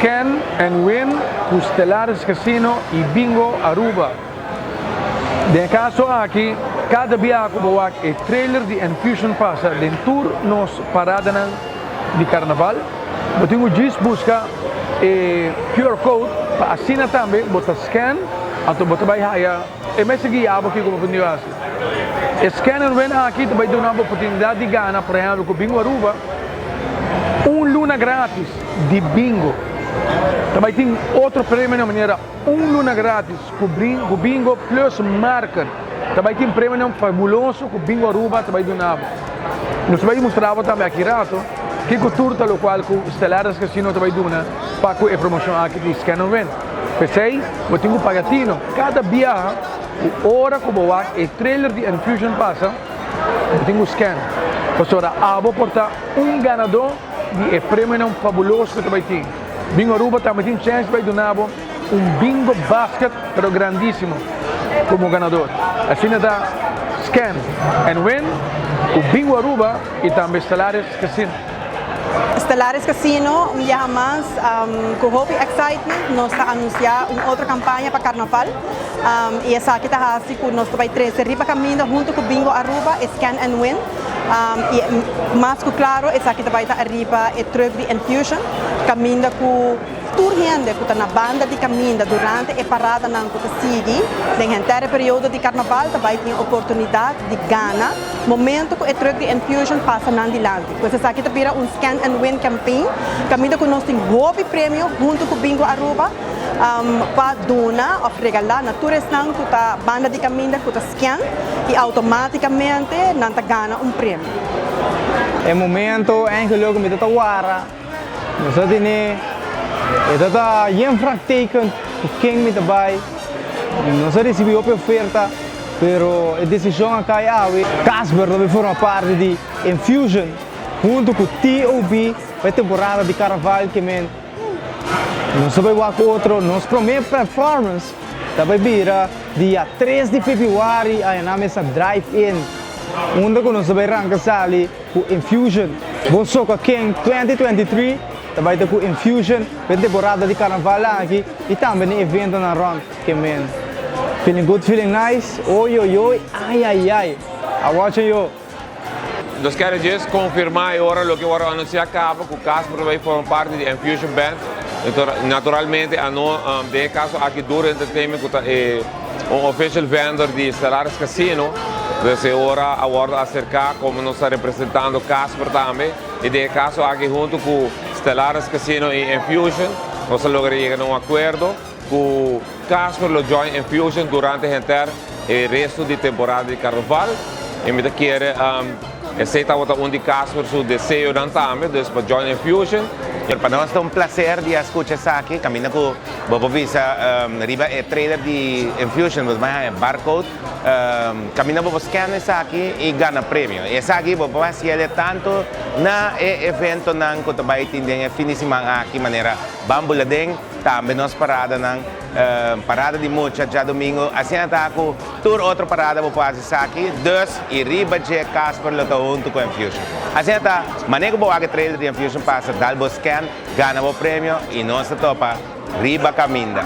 Scan and Win ku Stellaris Casino i Bingo Aruba. Den e kaso aki, kada biaha ku bo wak e trailer di Enfusion pasa den tur nos paradanan di karnaval, bo tin ku djis buska e QR code pa asina tambe bo ta scan anto bo ta bai haya e mester guia bo kiko bo por tin hasi. E Scan and Win aki ta bai duna bo oportunidat di gana, por ehèmpel ku Bingo Aruba, un luna gratis di bingo. Ta bai tin otro premionan manera un luna gratis ku bingo plus marker. Ta bai tin premionan fabuloso ku Bingo Aruba ta bai duna bo. Nos ta bai mustra bo tambe aki rato kiko tur ta lokual ku Stellaris Casino ta bai duna pa ku e promocion aki di Scan and Win. P'esei bo tin ku paga tino kada biaha ku ora ku bo wak e trailer di Enfusion pasa. Bo tin ku scan pasobra abo por ta un ganadó di e premionan fabuloso ku ta bai tin. Bingo Aruba tambe tin chèns di bai duna bo un bingo basket pero grandísimo komo ganador. Asina ta scan and win ku Bingo Aruba i tambe Stellaris Casino. Stellaris Casino un biaha mas ku hopi excitement nos ta anunsiá un otro kampaña pa Karnaval. Y esaki ta haci cu nos ta bay trece riba caminda hunto cu Bingo Aruba e Scan and Win. Y mas cu claro esaki ta bay ta ariba e truck di Enfusion caminda cu tur hende cu ta na banda di caminda durante e paradanan cu ta sigui den henter e periodo di carnaval ta bay tin e oportunidad di gana momento cu e truck di Enfusion pasa nan dilanti. Pues esaki ta bira un Scan and Win campaign caminda cu nos tin hopi premio hunto cu Bingo Aruba. Pa duna of regalá na tur esnan ku ta banda di kaminda ku ta scan i automátikamente nan ta gana un premio. E momento eigenlijk mi ta ta wara, mi sa tene e ta ta yen vraagteken ku ken mi ta bai, nos a risibi hopi oferta pero e desishon a kai awe. Casper ta bai forma parti di Enfusion hunto ku TOB pa e temporada di Carnaval ke men. Nos ta bai wak otro, nos prome performance ta bai bira dia 3 di febrüari aya na mesa Drive In, unda ku nos ta bai ranka sali ku Infusion. Bo Soca King 2023 ta bai ta ku Infusion pa e temporada di karnaval aki i tambe na eventonan rònt ke men. Feeling good, feeling nice, oy oy oy, ay ay ay, a watcha yo. Nos kere djes konfirmá e ora loke wòrdu anunsiá kaba ku Casper ta bai forma parti di Enfusion Band. Naturalmente ano den e kaso aki Duro Entertainment ku ta e un official vendor di Stellaris Casino. Dus e ora a wòrdu aserká komo nos ta representando Casper tambe i den e kaso aki huntu ku Stellaris Casino i Enfusion nos a logra yega na un akuerdo ku Casper lo join Enfusion durante henter e resto di temporada di Carnaval y mi ta kere esey tabata un di Casper su deseonan tambe, dus pa join Enfusion. Pa nos ta un placer di a scucha esaki, caminda cu bo por bisa riba e trailer di Enfusion bo ta bay haña barcode, caminda bo por scan esaki y gana premio. Y esaki bo por haciele tanto na e eventonan cu ta bay tin den e fin di siman aki manera Bambuladen, tambe nos paradanan. Parada di mucha djadumingu asina ta ku tur otro parada bo por hasi esaki, dus i riba dje Casper lo ta huntu ku Enfusion. Asina ta, manera ku bo wak e trailer di Enfusion pasa, dal bo scan, gana bo premio i nos ta topa riba kaminda.